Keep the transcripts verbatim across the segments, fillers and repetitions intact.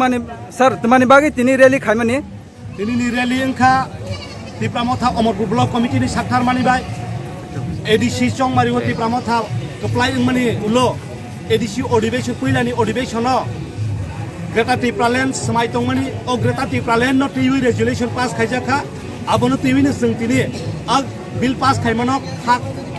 Mani, sir, tamani bagwi tini rally khaimani? Tini ni rally wngkha Tipra Motha Omorpur Block Committee ni sakthar mani bai A D C Chongmari o Tipra Motha kwplai wngmani ulo A D C odibeshon, puilani odibeshon o Greater Tipraland swmai tongmani, o Greater Tipraland no twiwi resolution pass khaijak kha. Abono twiwi no chwng tini a bill pass khaimano kha,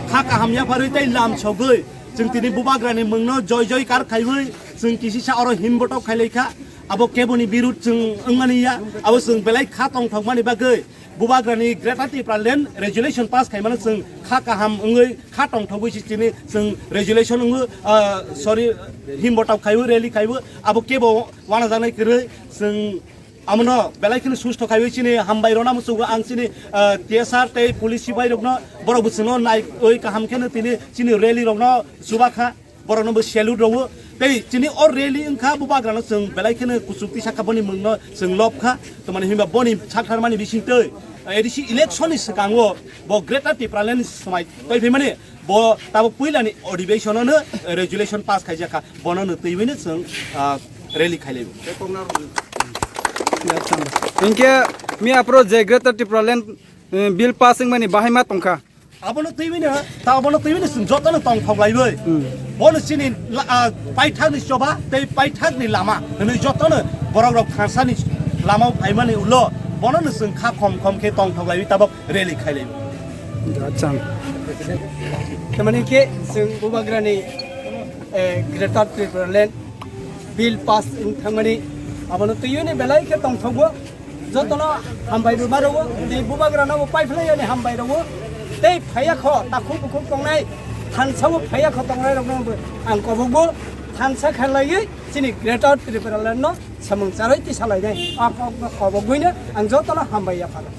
kha kaham yapharwi tei lam sogwi chwng tini Bubagrani mungno joy joy kar khaiwi chwng kisisa oro himbotok khailai kha. Abo keboni birud chwng wngmani ya, abo chwng belai kha tongthokmani bagwi Bubagrani Greater Tipraland resolution pass khaimano chwng kha kaham wngwi kha tongthogwi si chini chwng resolution wngwi, ah, sorry, himbotok khaiwi rally khaiwi abo kebo wanajaknai kwrwi chwng amono belai kheno susto khaiwi chini hambai rwna muchungo ang chini, ah, T S R tei police sipai rokno borok bo chwngno naiwi kaham kheno tini chini rally rokno chubakha. Borokno bo salute rwo. Tei chini o rally wngkha Bubagrano chwng belai kheno kuchuk tisa kha, boni mungno chwng lob kha. Tamani hinba boni sakthar mani bisingtwi A D C election ni swkango bo Greater Tipraland ni swmai twi phaimani bo tabuk puilani odibeshon no resolution pass khaijak kha, bono no twiwino chwng, ah, rally khailaibo. Hinkhe miya pro je Greater Tipraland, eh, bill pass wngmani bahai ma tongkha. Abono twiwino, ta abono twiwino chwng jotono tongthok laiwi. Hmm. Bono chini la-, ah, paithakni choba tei paithakni lama hwnwi jotono borok rok thansani lama phaimani ulo bono no chwng kha khom khom khe tongthok laiwi tabok rally khailaiwi. Acha. Tamani khe chwng Bubagrani, eh, Greater Tipraland bill pass wng thangmani abono twiwino belai khe tongthogo. Jotono hambai rwma rwo, tei Bubagrano bo paiphlai yani hambai rwo. Tei phaiya kho, takhuk bukhuk tongnai, thansa bo phaiya kho tongnai rokno bo ang kobokbo thansa khalaiwi chini Greater Tipraland no samung charwi tisa lainai. A kok no kobogwino ang jotono hambai yapharo.